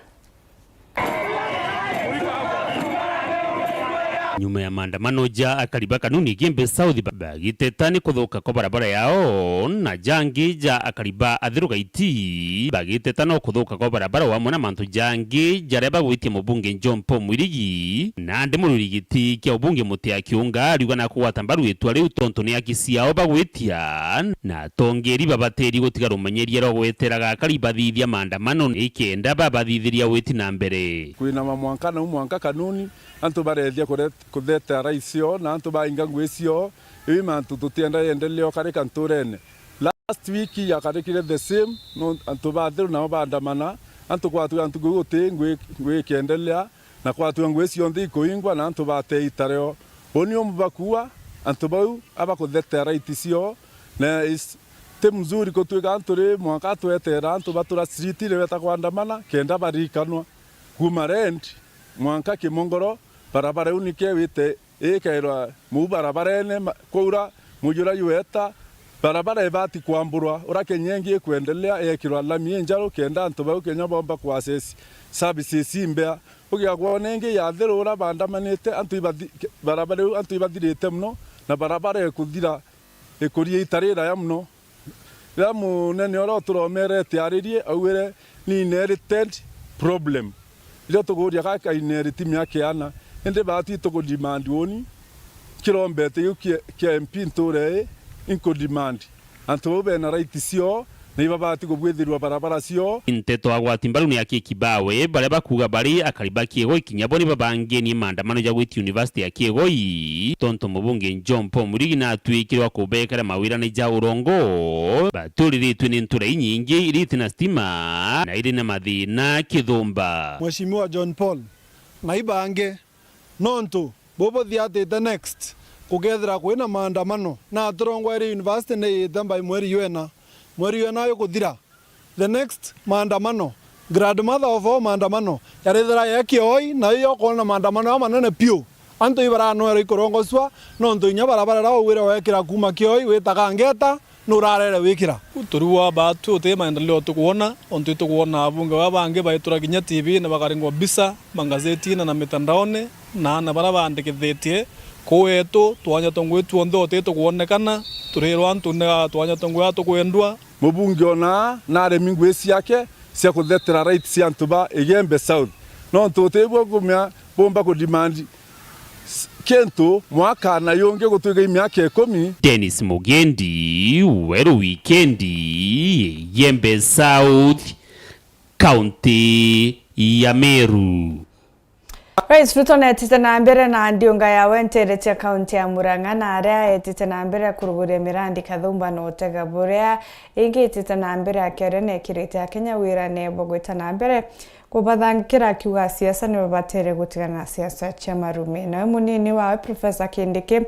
Nyuma ya maandamano ja akari ba Kanuni Igembe South ba-, bagiteta ni kuthuka kwa barabara yao, na jangi ja akari ba Athiru Gaiti bagiteta no kuthuka kwa barabara o amwe na mantu jangi jaria bagwitie mubunge John Paul Mwirigi, nandi murwiri giti kia ubunge Mutea Kiunga ariuga na kugwata mbaru itua riu tontu ni aki ciao bagwitia, na atongeri babatiri gutiga rumenyeria rwa gweteraga akari bathithia maandamano nikenda babathithiria witi na mbere. Kwina mamwanka nau mwanka Kanuni, antu bareethia kure-, kutheta rights cio, na antu bainga ngui cio, iu mantu tutienda yendelee ukarika nturene. Last week yakarikire the same, no, antu ba Athiru nao baandamana, antu kwatuga antu kuu guti ngui, ngui ikiendelea, na kwatuga ngui cionthe ikuingwa na antu batee itareo. Uni umwe bakua, antu bau abakuthetea right cio, na is, ti mzuri kutwika antu ri mwanka tweteera antu batura street ni beta kwandamana kenda barikanwa. Kuma Rend mwanka Kimongoro, barabara iu nikewite ikairwa muu barabarene, ma-, kwaura mujura yueta, barabara ibati kwamburwa, ura Kenya ingi ikwendelea, yekirwa lami injaru, kenda antu bau Kenya bomba ku access services imbea. Ugiagwa ona ingi ya Athiru ura bandamanite, antu ibathi-, ke-, barabara iu antu ibathirite muno, na barabara ikuthira ikuria ita riraya muno. Riria munene uria uturomerete aririe, augire ni inherited problem. Riria tukuuria gaka inherit miaka iana, indi baatwi tukudemand uni, kirombete giu kia, kia M P ntuura ii, inkudemand antu bau bena right cio, na ibabati kubwithirwa barabara cio. Nteto agwati mbaru ni akiiki bawe baria bakuuga bari akari ba Kiegoi kinya bo ni babangenie maandamano ja gwiti University ya Kiegoi, tontu mubunge John Paul Murigi natwikirwa kubekera mawirane ja urongo baturiritwe ni ntura inyingi iria iti na stima na iri na mathina kithumba. Mheshimiwa John Paul, na ibangi, nontu bubuthiatite next, gukethira kwina maandamano, na turongwere university ni iite by mweri ywa ina. Mweri ywa ina yukuthira, the next maandamano, grandmother of all maandamano, yarithira ya Kioi, nayo yokwona maandamano jamanene piu. Antu ibaranwera ikurongocua, nontu inya barabara iria waugwire wekira kuuma Kioi witaga Ngeta, nurarere wikira. Turiu wa baatu uti maendeleo tukwona, ontu itukwona abunge baa bangi baitura kinya T V na bakarengwa mbica mangazetine na mitandaone, na aana baria baandikithitie kuu etu, twanya twa ngugi twonthi uti tukwonekana, turirwa antu ni twanya twa ngugi tukwendwa. Mubunge ona naremi ngugi ciake cia kuthetera right cia antu ba Igembe South, nontu utibua kumea bumba ku demand s-, kintu mwaka na yungi gutwika i miaka ikumi. Dennis Mugendi, Weru Wikendi, Igembe South, kaunti ya Meru. Rais Ruto neetite na mbere na ndiunga yawe nteere cia kaunti ya Murang'a, na aria eetite na mbere kuruguria mirandi kathumba na utega buria ingi itite na mbere, akiaria neekirite Akenya wirane bwa gwita na mbere kubathangikira, akiuga asiasa ni babatere gutigana na siasa cia marumi. Nawe munini wawe Professor Kindiki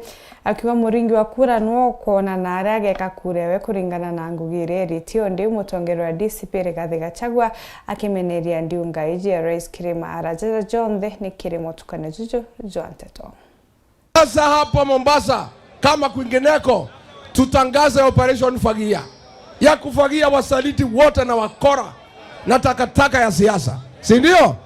akiuga muringi wa kura nwe ukwona na aria ageka kura ewe kuringana na ngugi iria iritie. Undi mutongeria wa D C P Rigathi Gachagua akimeneria ndiunga iji ya Rais Kirima Arajara jonthe ni kiri mutukanio juju jwa nteto. Sasa hapa Mombasa kama kwingineko, tutangaze operation fagia ya kufagia wasaliti wote na wakora na takataka ya siasa, si ndio?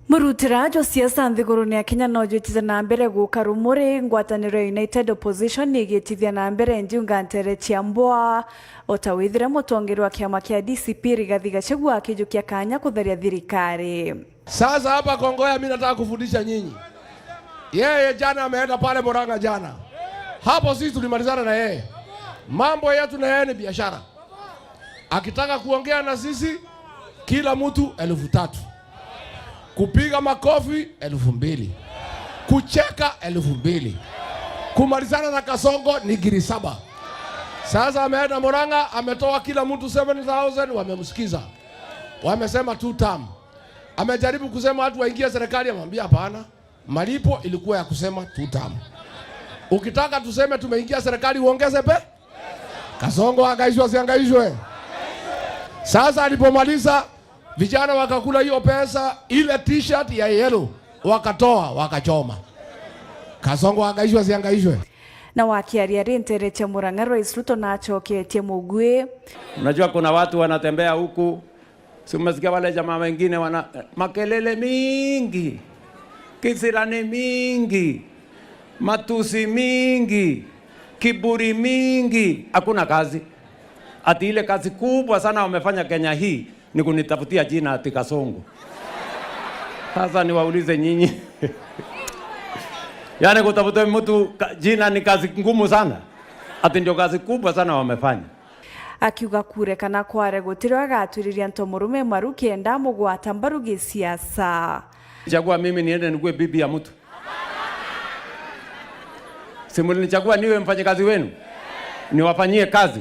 Murutira jwa siasa nthigurune ya Kenya no jwitite na mbere guka rumuri, ngwataniro ya United Opposition igitithia na mbere ndiunga nteere cia mbwa, o ta withire mutongeria wa kiama kia D C P Rigathi Gachagua akijukia kanya kutharia thirikari. Sasa hapa Kongoya, mimi nataka kufundisha nyinyi. Yeye jana ameenda pale Murang'a jana, hapo sisi tulimalizana na yeye, mambo yetu na yeye ni biashara. Akitaka kuongea na sisi, kila mtu elfu tatu. Kupiga makofi, elfu mbili. Kucheka, elfu mbili. Kumalizana na Kasongo ni ngiri saba. Sasa ameenda Murang'a, ametoa kila mtu seven thousand, wamemsikiza. Wamesema two term. Amejaribu kusema watu waingie serikali, amwambia hapana. Malipo ilikuwa ya kusema two term. Ukitaka tuseme tumeingia serikali uongeze pe? Kasongo angaishwe asiangaishwe? Sasa alipomaliza, vijana wakakula hiyo pesa, ile t-shirt ya yellow wakatoa wakachoma. Kasongo angaishwe asiangaishwe? Na wakiaria ri nteere cia Murang'a, Rais Ruto nacoketie mugui. Unajua kuna watu wanatembea huku Si umesikia wale jamaa wengine wana makelele mingi, kisirani mingi, matusi mingi, kiburi mingi, hakuna kazi. Ati ile kazi kubwa sana wamefanya Kenya hii ni kunitafutia jina ati Kasongo. Sasa niwaulize nyinyi. Yaani kutafutia mtu ka-, jina ni kazi ngumu sana. Ati ndio kazi kubwa sana wamefanya. Akiuga kure kana kware gutiri agatwiriria ntomurume maru kenda amugwata mbaru gisiasa. Chagua mimi niende nikuwe bibi ya mtu? Si mlinichagua niwe mfanyikazi wenu? Niwafanyie kazi?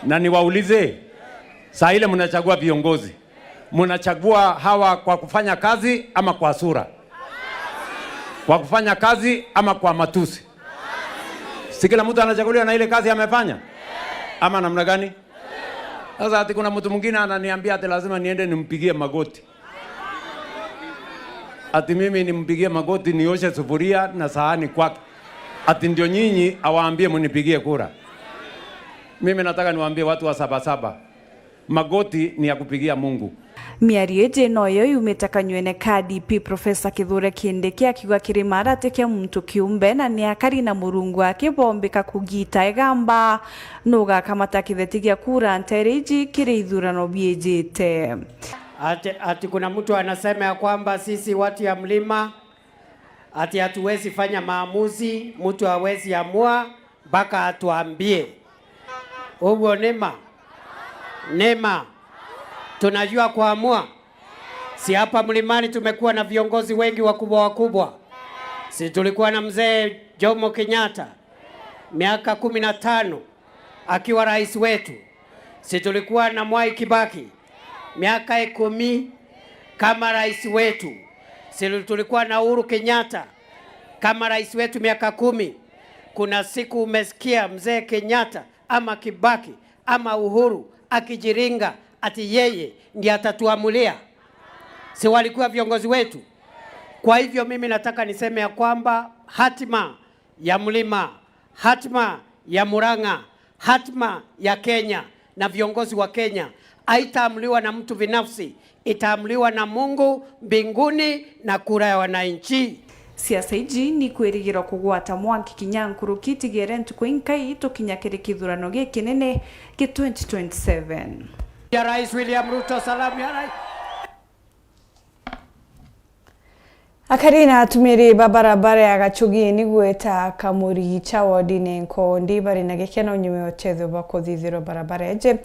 Na niwaulize, saa ile mnachagua viongozi, mnachagua hawa kwa kufanya kazi ama kwa sura? Kwa kufanya kazi ama kwa matusi? Si kila mtu anachaguliwa na ile kazi amefanya? Ama namna gani? Sasa ati kuna mtu mwingine ananiambia ati lazima niende nimpigie magoti. Ati mimi nimpigie magoti, nioshe sufuria na sahani kwake. Ati ndio nyinyi awaambie munipigie kura. Mimi nataka niwaambie watu wa Saba Saba. Magoti ni ya kupigia Mungu. Miario iji noyo yumite kanywene ka D P Professor Kithure Kindiki akiuga kirima aratikia muntu kiumbe na ni akari na Murungu akibombika kugita igamba nugakamata kitheti gia kura ntere iji kiri ithurano biijite. Ati, ati kuna mtu anasema ya kwamba sisi watu ya mlima ati hatuwezi fanya maamuzi, mtu hawezi amua mpaka atuambie. Uguo ni ma? Nema. Tunajua kuamua. Si hapa Mlimani tumekuwa na viongozi wengi wakubwa wakubwa. Si tulikuwa na mzee Jomo Kenyatta miaka kumi na tano akiwa rais wetu. Si tulikuwa na Mwai Kibaki miaka ikumi kama rais wetu. Si tulikuwa na Uhuru Kenyatta kama rais wetu miaka kumi. Kuna siku umesikia mzee Kenyatta ama Kibaki ama Uhuru akijiringa ati yeye ndiye atatuamulia? Si walikuwa viongozi wetu? Kwa hivyo mimi nataka niseme ya kwamba hatima ya Mlima, hatima ya Murang'a, hatima ya Kenya na viongozi wa Kenya haitaamuliwa na mtu binafsi, itaamuliwa na Mungu mbinguni na kura ya wananchi. Siasa iji ni kwirigirwa kugwata mwanki kinya nkuruki tigere ntuku inkai tukinya kiri kithurano gikinene kia twenty twenty-seven. Ya Rais William Ruto, salamu ya Rais. Akari na atumiri ba barabara ya Gachugi ni gweta Kamurigicha wodine Nkondi bari na gikeno nyuma ya utethio bwa kuthithirwa barabara iji ni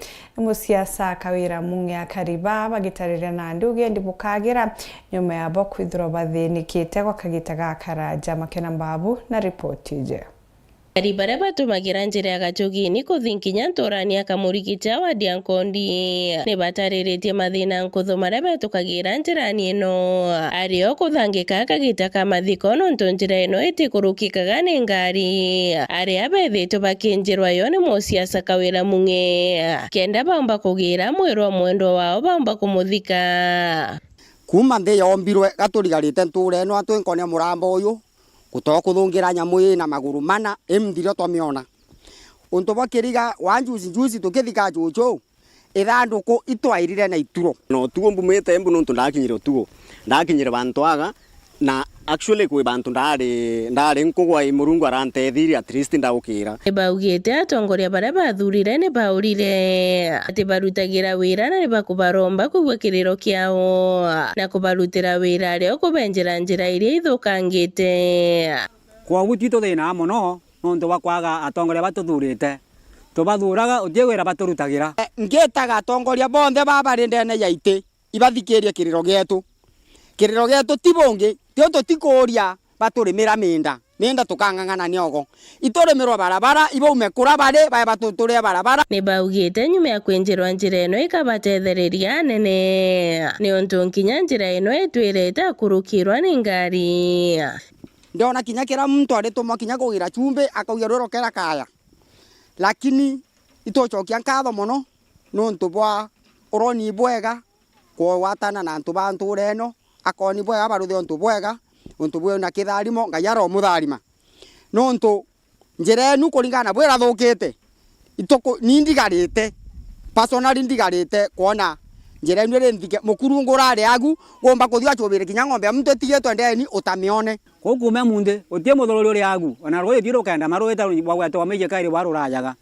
musiasa Kawira Mung'e. Akari ba bagitarira nandi ugendi bukagira nyuma ya bo kwithirwa bathinikite gwa kagita gakaraja. Makena Mbabu na ripoti iji. Akari baria batumagira njira ya Gachugini kuthi nkinya nturani ya Kamurigicha wadi ya Nkondi ni batariritie mathina nkuthu maria betukagira njirani ino. Ari o kuthangika kagita ka mathiko nontu njira ino itikurukikaga ni ngari. Aria bethitwe bakinjirwa yo ni musiasa Kawira Mung'e kenda baumba kugira mwiri wa mwendwa wao baumba kumuthika. Kuuma nthi yombirwe gaturigarite ntuura ino atwi nkone muramba uyu, gutokuthungira nyamu ii na maguru mana, i mthiro twamiona. Untu bwa kiriga wa njuci njuci tukithika chuchu, ithanduku itwairire na ituro. Na utugo mbumite mbu nontu ndakinyire utugo, ndakinyire bantu aga, na actually kwi bantu ndari, ndari nkugwa i Murungu arantethirie, at least ndaukira. Ni baugite atongoria baria bathurire ni baurire ati barutagira wira na ni bakubaromba kwigua kiriro kiao na kubarutira wira ari o kubenjera njira iria ithukangite. Kwogu twi tuthinaa mono nontu bwa kwaga atongoria batuthurite. Tubathuraga uti wira baturutagira. Ngitaga atongoria bonthe baba bari ndene ya iti ibathikirie kiriro gietu. Kiriro gietu ti bungi, tio tutikuuria baturimira minda, minda tukang'ang'ana niogo. Iturimirwe barabara, ibaume kura bari, bae batuturie barabara. Ni baugite nyuma ya kwinjirwa njira ino ikabatethereria anene, niuntu nkinya njira ino itwirite akurukirwa ni ngari. Ndiona kinya kira muntu aritumwa kinya kugira chumbi, akaugia rwiro kera kaya. Lakini itucokia nkatho mono nontu bwa uroni bwega, kwogwatana na antu ba ntuura ino, akoni bwega, baruthe untu bwega, untu bwina kitharimo, Ngai aromutharima. Nontu njira enu kuringana na bwira thukite, ituku-, ni ndigarite, personally ndigarite kwona njira enu iri nthike. Mukurungu urari agu, gumba kuthi gacubire kinya ng'ombe ya muntu itigitwe ndeni utamione. Kuu kuuma munthi, uti muthururi uri agu, ona rwiji rukenda maruite bwagwete wa miji kairi bwa rurajaga.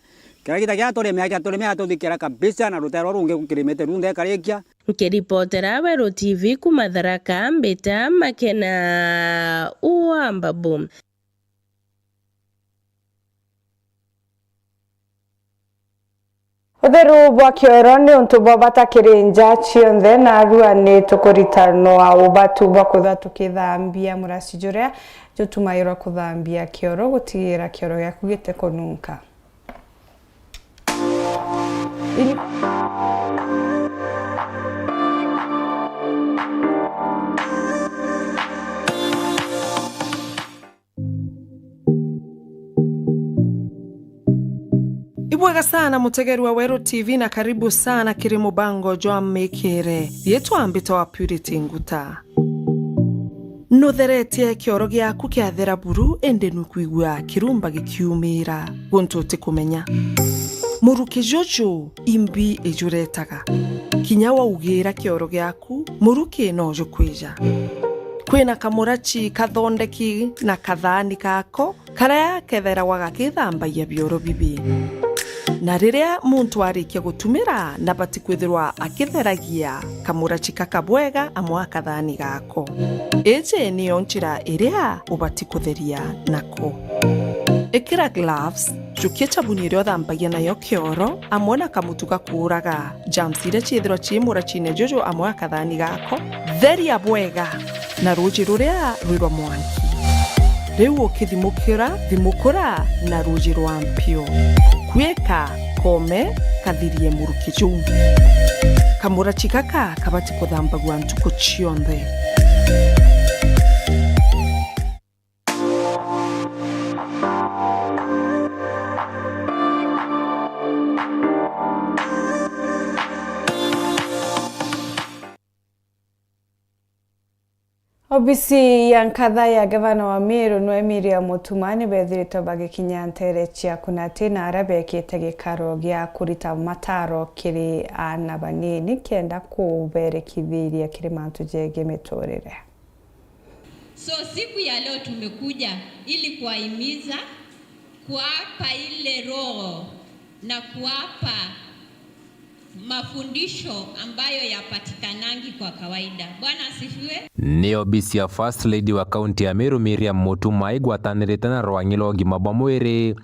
Kira gita kia turemea, kia turemea tuthikira kabisa na rutero rungi kukirimite runthe karikia. Nkiripotera Weru T V kuma Tharaka, mbita Makena wa Mbabu. Utheru bwa kioro ni untu bwa bata kiri nja cionthe, na arua ni tukuritanwa ubatu bwa kutha tukithambia muraci juria jutumairwa kuthambia kioro, gutigira kioro giaku gitikununka. Ibwega sana mutegerwa Weru T V na karibu sana kiri mubango jwa Mikire. Riitwa mbitwa Purity Nguta. Nutheretie kioro giaku kiathera buru, indi nukwigua kirumba gikiumira guntu utikumenya. Muruki juju imbi ijuretaga. Kinya waugira kioro giaku, muruki no jukwija. Kwina kamurachi kathondeki na kathaani kako, karia ketherawa gakithambagia bioro bibi. Na riria muntu arikia gutumira, nabati kwithirwa akitheragia kamurachi kaka bwega amwe a kathani gako. Iji niyo njira iria ubati kutheria nako. Ikira gloves, jukia chabuni iria uthambagia nayo kioro, amwe na kamutu ga kuuraga germs iria ciithirwa cii murachine juju amwe a kathani gako. Theria bwega na ruuji ruria rwi rwa mwanki. Riu ukithimukira, thimukura na ruuji rwa mpio. Kwika kome kathirie muruki juu. Kamurachi gaka kabati kuthambagua ntuku cionthe. Obisi ya nkatha ya gavana wa Meru nwe Miriam Mutuma ni bethiritwe bagikinya ntere cia Kunati na aria bekite gikaro gia kurita mataro kiri aana banini kenda kuberekithiria kiri mantu jegie miturire. So siku ya leo tumekuja ili kuwahimiza, kuwapa ile roho na kuwapa mafundisho ambayo yapatikanangi kwa kawaida. Bwana asifiwe. Ni obisi ya First Lady wa kaunti ya Meru, Miriam Mutuma, igwatanirite na rwang'i rwa ugima bwa mwiri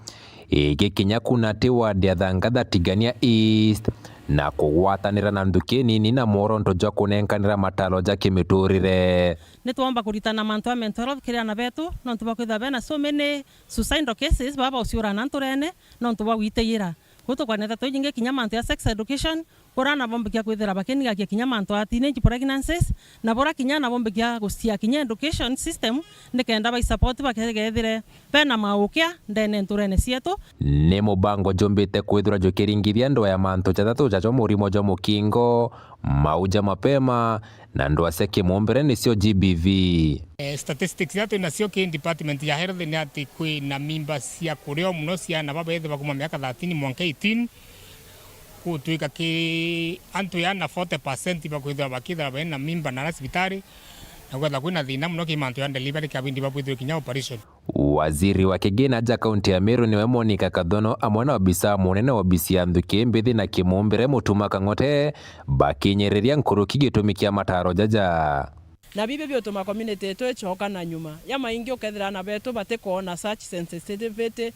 igikinya Kunati ward ya Thangatha Tigania East na kugwatanira na nthuki nini na mworonto jwa kunenkanira mataro ja kimiturire. Ni twomba kuritana mantu a mental health kiri aana betu, nontu bwa kwithirwa bena so many suicidal cases, baba uciurana nturene, nontu bwa gwitiyira. Kuu tukwaneta tuijingi kinya mantu ya sex education, uria aana bombikia kwithira bakinigakia kinya mantu a teenage pregnancies, na bura kinya aana bombikia gucia kinya education system, nikenda bai support bakegethire bena maukia ndene nturene cietu. Ni mubango jumbite kwithirwa jukiringithia ndwaa ya mantu jathatu jajwa murimo jwa mukingo, mau ja mapema, na ndwaa cia kimumbire nicio G B V. Eh, statistics iria twinacio ki department ya health ni ati kwina mimba cia kurio muno cia aana babethirwa kuma miaka thirteen mwanka eighteen, gutwika ki antu ya na forty percent bakwithirwa bakithirwa bena mimba na ara cibitari, na gwethirwa kwina thina muno ki mantu ya delivery kabindi babwithirwe kinya operation. Waziri wa kigina ja kaunti ya Meru niwe Monica Kathono amwe na obisa munene wa obisi ya nthuki mbithi na kimumbire Mutuma Kang'ote bakinyiriria nkuruki gitumi kia mataro jaja. Na bibi biutuma community yetu icoka na nyuma. Ya maingi ukethira aana betu batikoona such sensitivity,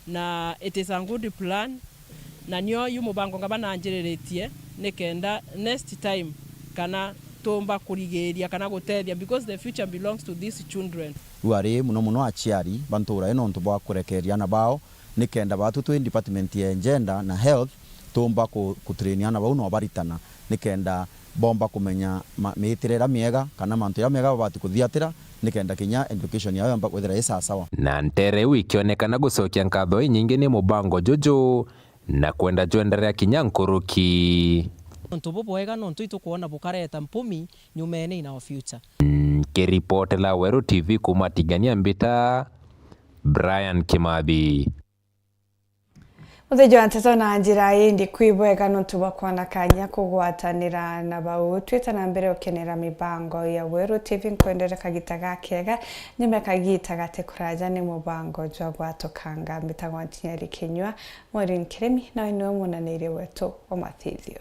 na it is a good plan, na nio yu mubango ngavana anjiriritie nikenda next time kana tumba kurigiria kana gutethia, because the future belongs to these children. Riu ari muno muno aciari ba ntura ino nontu bwa kurekeria aana bao, nikenda baatu twi department ya gender na health tumba ku, kutrain aana bau na ubaritana, nikenda bomba kumenya ma, miitire iria miega kana mantu jaria mega babati kuthiatira, nikenda kinya education yao yomba kwithira i sawasawa. Na ntere iu ikionekana gucokia nkatho inyingi ni mubango juju, na kwenda jwenderea kinya nkuruki. Untu bubwega nontu itukwona bukareta mpumi nyumene in our future. Nkiripotera Weru T V kuma Tigania mbita Brian Kimathi. Muthiji wa nteto na njira indi kwi bwega nontu bwa kwona kanya kugwatanira na bau. Twita na mbere ukenera mibango ya Weru T V, nkwendere kagita gakega, nyume kagita gati kuraja ni mubango jwa gwatukanga. Mbitagwa Ntinyeri Kinyua, Maureen Kirimi, nawe niwe munaniria wetu wa mathithio.